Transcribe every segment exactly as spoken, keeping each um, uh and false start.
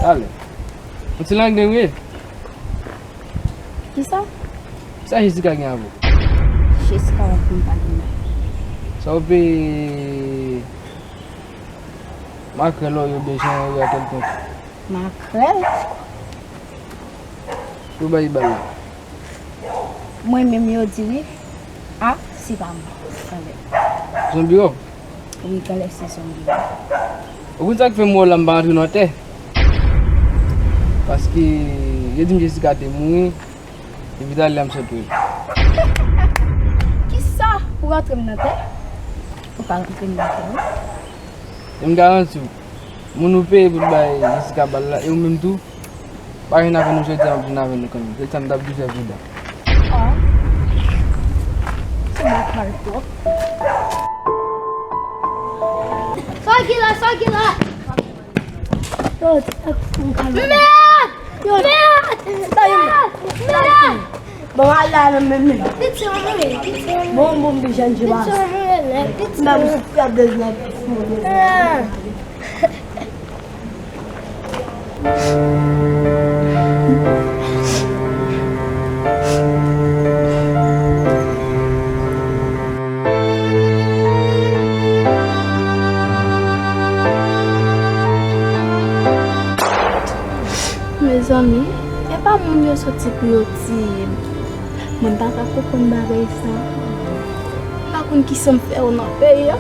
Ale. Yon ti lang de wi. Kisa? Sa Jessica gen avè w? Jessica w ap vin pale m. Sa w peye makrèl ou oubyen jan ou ye a kèlkonk? Makrèl? Ou bay bal la. Mwen menm yo di wi. A, se pa mwen. Kanlè. Zonbi w? Wi, kanlè se zonbi w. Ou konn sa k fè m wè w la m pa antre nan tè? Paske yo di m Jessica te mouri, epi talè a m sot wè l. Kisa? Ou rantre m nan tè? Ou pa rantre m nan tè, non. E m garanti w, moun ou peye pou t bay Jessica bal la, e ou menm tou, pa jwenn avè nou jodi a, m ap jwenn avè nou kanmenm. Se sa m t ap di w, chèf Jida. Ah. Se mwen k mal twòp. Sa ki la, sa ki la? Mèd! Yo, mèd! Sa yo mèd! Mèd! Bon, al la nan men men. Piti, mwen mwen, piti, mwen mwen. Bon, bon, bi jèn jibas. Piti, mwen mwen, piti, mwen mwen. Nan, mwen mwen. Ah. Mezanmi, e pa moun yo soti pou yo tiye m. Mwen pa ka konprann bagay sa. M pa konn kisa m fè yo nan peyi a.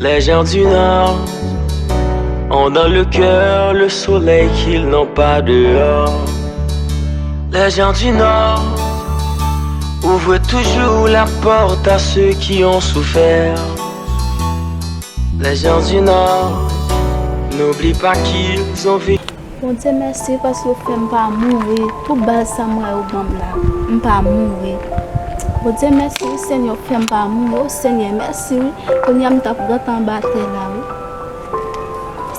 Les gens du Nord ont dans le cœur le soleil qu'ils n'ont pas dehors. Les gens du Nord ouvrent toujours la porte à ceux qui ont souffert. Les gens du Nord n'oublient pas qu'ils ont vécu. Bondye mèsi paske w fè m pa mouri. Tout bal sa m wè yo ban m la, m pa mouri. Bondye mèsi wi Senyè, w fè m pa mouri. O Senyè, mèsi wi. Kounye a m t ap rete anba tè la wi.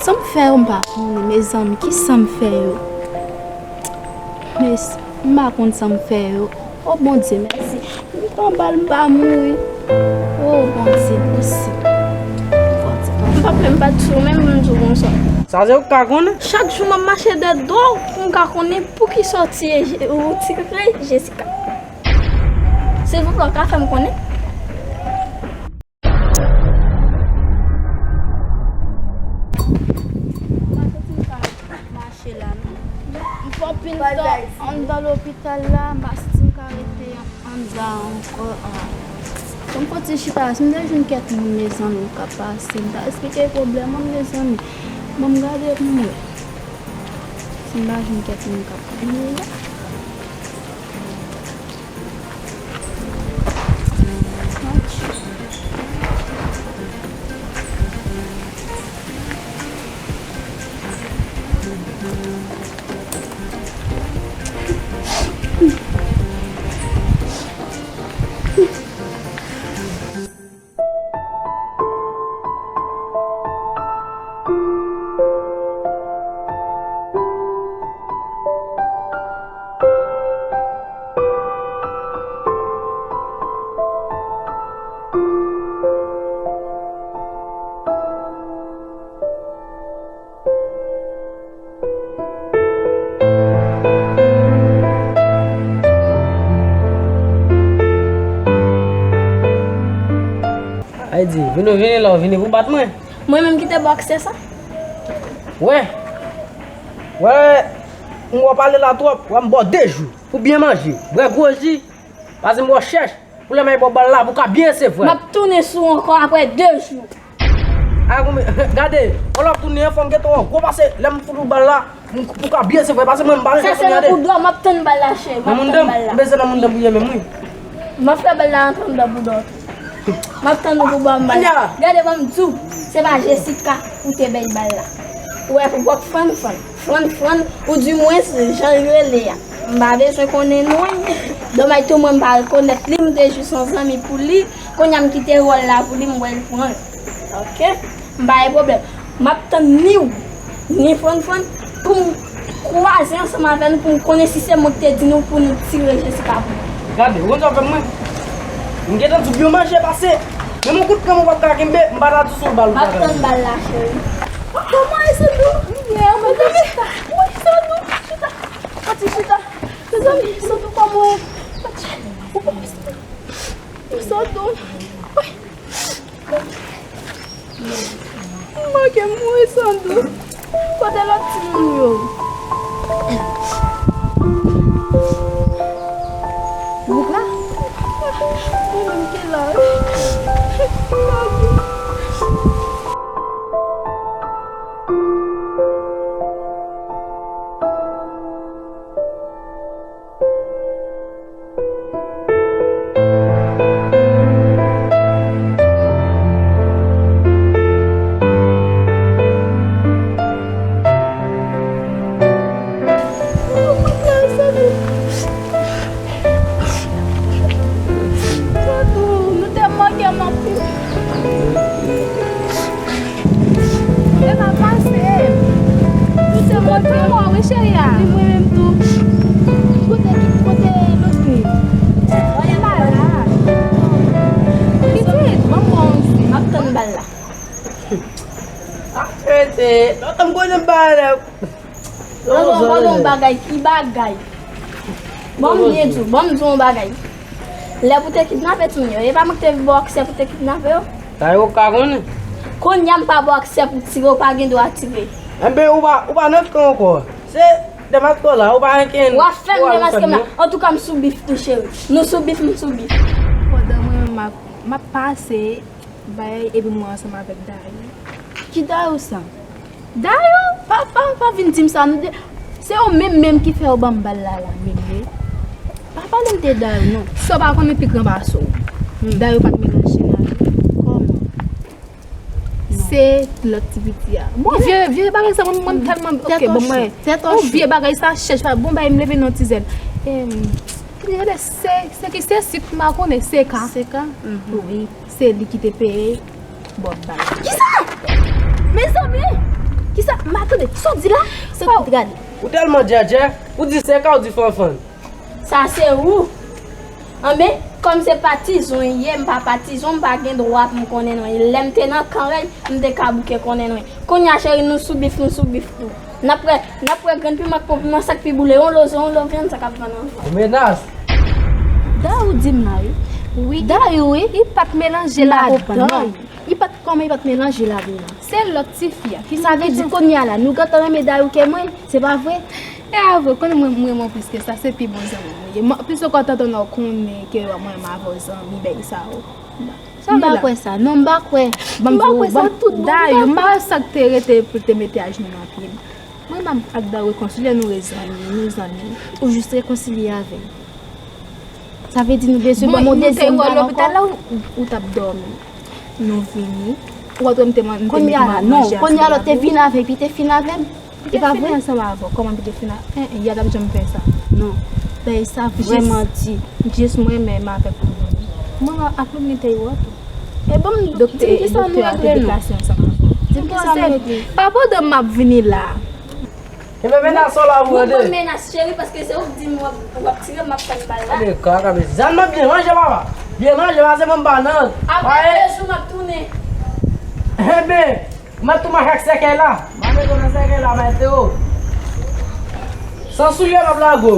Sa m fè yo m pa konnen, mezanmi, kisa m fè yo? Mèsi, m pa konn sa m fè yo. O Bondye, mèsi. M pran bal, m pa mouri. O Bondye, mèsi. M pa vle m pa t sou menm pou m di w konsa. Sa se ou k ka konnen. Chak jou m ap mache dèyè do w pou m ka konnen poukisa w tiye Je-, ou tire Jessica. Silvouplè, w ka fè m konnen? M pa santi m ka mache la, non. M fè anpil tan anndan lopital la, m pa santi m ka rete anndan ankò. Ban m fè yon ti chita, si m te jwenn kèk moun, mezanmi, k ap pase, m ta esplike pwoblèm an, mezanmi. Ban m gade pou m wè. Si m pa jwenn kèk moun k ap vini la. Ay di, vini, vini la, w vini pou bat mwen. Mwen menm ki te ba w aksè sa? Wè. Wè, m wè w pale la twòp, wè m ba w de jou pou byen manje. Bwè gwo ji, pase m wè w chèch, pou lè m ay ba w bal la, pou w ka byen resevwa l. M ap tounen sou ou ankò apre de jou. A, gade, yon lè w ap tounen an, fò m gentan wè w gwo pase lè m fout ou bal la. M pou ka byen se vre, pase mwen m pa rete kounye a de. Sa se nan boudò, m ap tann bal la, cheri. M ap tann bal la. M bezwen nan moun dan bouye menm, wi. M ap fè bal la antre anndan boudò. M ap tann ou pou ba m bal la. Gade, ban m di w, se pa Jessica ou te bay bal la. Ou wè, pou bòk fann fann. Fann fann, ou dimwens, jan l rele a. M pa bezwen konnen non l. Dòmaj tou, mwen m pa rekonèt li, m te jis yon zanmi pou li. Kounye a m kite wòl la pou li, m wè l pran l. Ok? M pa gen pwoblèm. M ap tann ni w, ni Fann Fann, pou m kwaze ansanm avè nou, pou m konnen si se mwen ki te di nou pou nou tire Jessica pou nou. Gade, ou konn sa w fè mwen? M gentan di w byen manje pase. Menm yon kout kanm ou p ap ka kenbe, m pa ta di w sou bal ou. M ap tann bal la, cheri. Kòman e Sandou? Mezanmi, wi, Sandou, chita. Pati chita. Mezanmi, Sandou, kòman ou? Pati, ou pa Sandou. Wi. Manke mouri Sandou. Kote lòt timoun yo? Bouk la? Mwen menm ki la wi. Sandou, nou te manke m anpil. E pa pase. Ou te mwen tou mò, wi, cheri a. Li mwen menm tou. Kote ki, kote lòt li? Li pa la. Pitit, ban m bon zi, m ap tann bal la. Arete, lòt m konnen m pa la. Ban m, ban m yon bagay, ki bagay? Ban m byen di w, ban m di w yon bagay. Lè pou te kidnape timoun yo, e pa mwen ki te ba w aksè pou te kidnape yo? Sa yo ka konnen. Kounye a m pa ba w aksè pou tire, ou pa gen dwa tire. Enben, ou pa, ou pa nan kan ankò. Se demaske w la, ou pa gen. W ap fè m demaske m la. Antouka, m sou bif tou, cheri. Nou sou bif, m sou bif. Pandan mwen menm m ap, m ap pase, bay, epi mwen ansanm avèk Dayou. Ki Dayou sa? Dayou, pa, pa, pa vin di m sa, nou de, se ou menm menm ki fè yo ban m bal la, la, menm, wi. Pa pale m de Dayou, non. Sa w pa konnen pi gran pase w. Hmm. Dayou pa t melanje nan li. Kòman? Non. Se lòt ti piti a. Bon, vye, vye bagay sa, mwen, mwen tèlman, ok, bon, mwen, yon vye bagay sa, chèch pa, bon, bay m leve nan ti zèl. Em, se, se ki se sit, m pa konnen, se ka. Se ka? Mhm. Wi. Se li ki te peye bòt bal. Kisa? Mezanmi! Kisa? M pa tande. Sa w di la? Se kout gade. Ou tèlman djèdjè, ou di se ka, ou di fanfann. Sa se ou. Anben, kòm se patizon ye, m pa patizon, m pa gen dwa pou m konnen non. Lè m te nan kan rèy, m te ka bouke konnen non. Kounye a, cheri, nou sou bif, nou sou bif tou. N ap wè, n ap wè grenn piman ak pon piman, sa k pi boule, yon lo zo, yon lo vyann, sa k ap vann anvan. Ou menas. Dayou di m la, wi. Wi. Dayou, wi. Li pa t melanje ladan. Li pa t, kòman li pa t melanje ladan? Se lòt tifi a. Sa vle di kounye a la, nou gentan renmen Dayou ke mwen, se pa vre? E avwe, konnen mwen, mwen renmen w plis ke sa, se pi bon zanmi mwen ye. Plis ankò, tonton an konnen ke mwen renmen avè w zanmi, bèl sa yo. M pa kwè sa. Non, m pa kwè. M pa kwè sa tout bon. Dayou, m pa wè sa k te rete pou l te mete ajnou nan pye m. Mwen menm ak Dayou rekonsilye, nou re zanmi, nou zanmi. Ou jis rekonsilye avè l. Sa vle di nou bezwen ban m yon dezyèm bal ankò? Ou t ap dòmi. Nou vini. Ou wè m te manje. Kounye a la, non. Kounye a la, ou te vin avè l, epi te fin avè m. Li te fini ansanm avè w, kòman li te fini? En, en, y a t ap janm fè sa. Non. Dayè sa vrèman di. Jis mwen menm avèk Loulou. Mwen ak Loulou te wè tou. E ban m di m kisa nou regle non. Di m kisa nou regle. Pa pandan m ap vini la. Enben menas w la pou tande. Bon, menas cheri, paske se ou k di m w ap, w ap tire, m ap tann bal la. Tande kaka, men zam nan byen manje papa. Byen manje, pase mwen m pa nan. Apre de jou m ap tounen. Enben. Mwen tou mache ak sèkèy la. Mwen mete w nan sèkèy la, mwen te o. San soulye m ap lage w.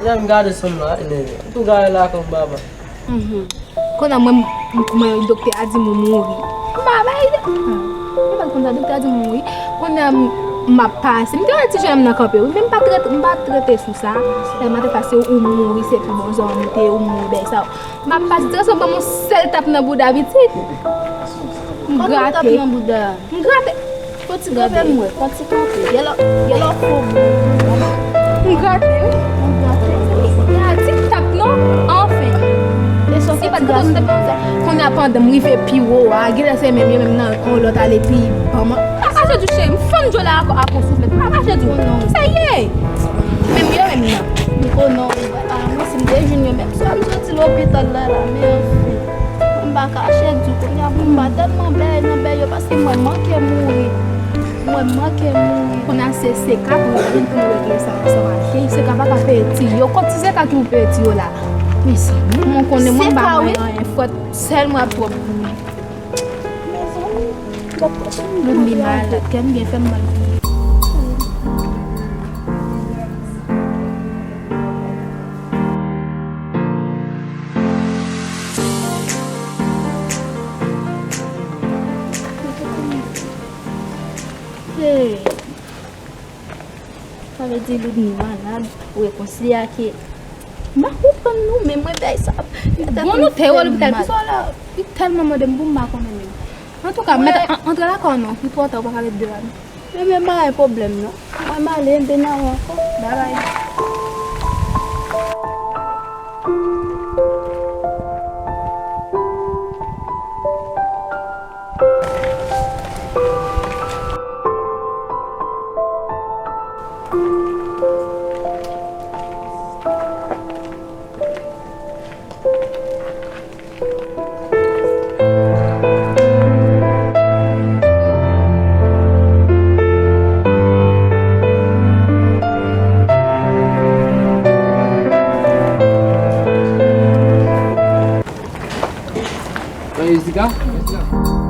Lè m gade sanm la, enève. M tou gade la kòm baba. Mhm. Kounye a mwen, Mwen, doktè a di m ou mouri. M pa bay ide. Mwen pa t konn sa, doktè a di m ou mouri. Kounye a m, m ap pase. M te wè ti jèn nan kanpe, wi, men m pa t rete, m pa t rete sou sa. Lè m ap pase, ou mouri, se pi bon jan ou te, ou mouri, bay sa. M ap pase, ti gason ban m yon sèl tap nan bouda, pitit. M grate. Tap nan bouda. M grate. Fò ti kanpe m wè, fò ti kanpe. Gen lò, gen lò fo. M grate, wi. M grate. Ya, ti tap non, anfen. E sa se pa ti gason. Kounye a pandan m rive pi wo a, genlè se menm yo menm nan yon lòt ale pi ban mwen. Pa mache di cheri, m fann djòlè a ankò, ankò souflèt. Pa mache di non. Sa ye? Menm yo menm nan. M konnen, ah, mwen si m te jwenn yo menm swa m soti lopital la, la, men anfen. M pa kache di w kounye a, m pa tèlman bèy nan bèy yo, paske mwen manke mouri. Mwen manke mouri. Kounye a se Seka pou yo vin pou yo regle sa ansanm ak li. Seka pa ka peye ti yo. Kot ti Seka ki pou peye ti yo la? Mezanmi, mwen konnen mwen m pa mwen anyen fòt. Sèl mwen ap twòp pou mwen. Mezanmi, m ap pase m. Loudni malad, kè m byen fè m mal. Hey. Sa vle di Loudni malad, ou rekonsilye ak li. M pa konprann nou, men mwen bay sa. Bon, nou te wè lopital, poukisa w la, li tèlman mande m pou m pa konnen menm. Antouka, mèt an-, antre lakay nou, li twò ta, ou pa ka ret deyò a non. Men, men pa gen pwoblèm non. Mwen m ale, m vin avè w ankò. Babay. Hey, Jessica? Jessica?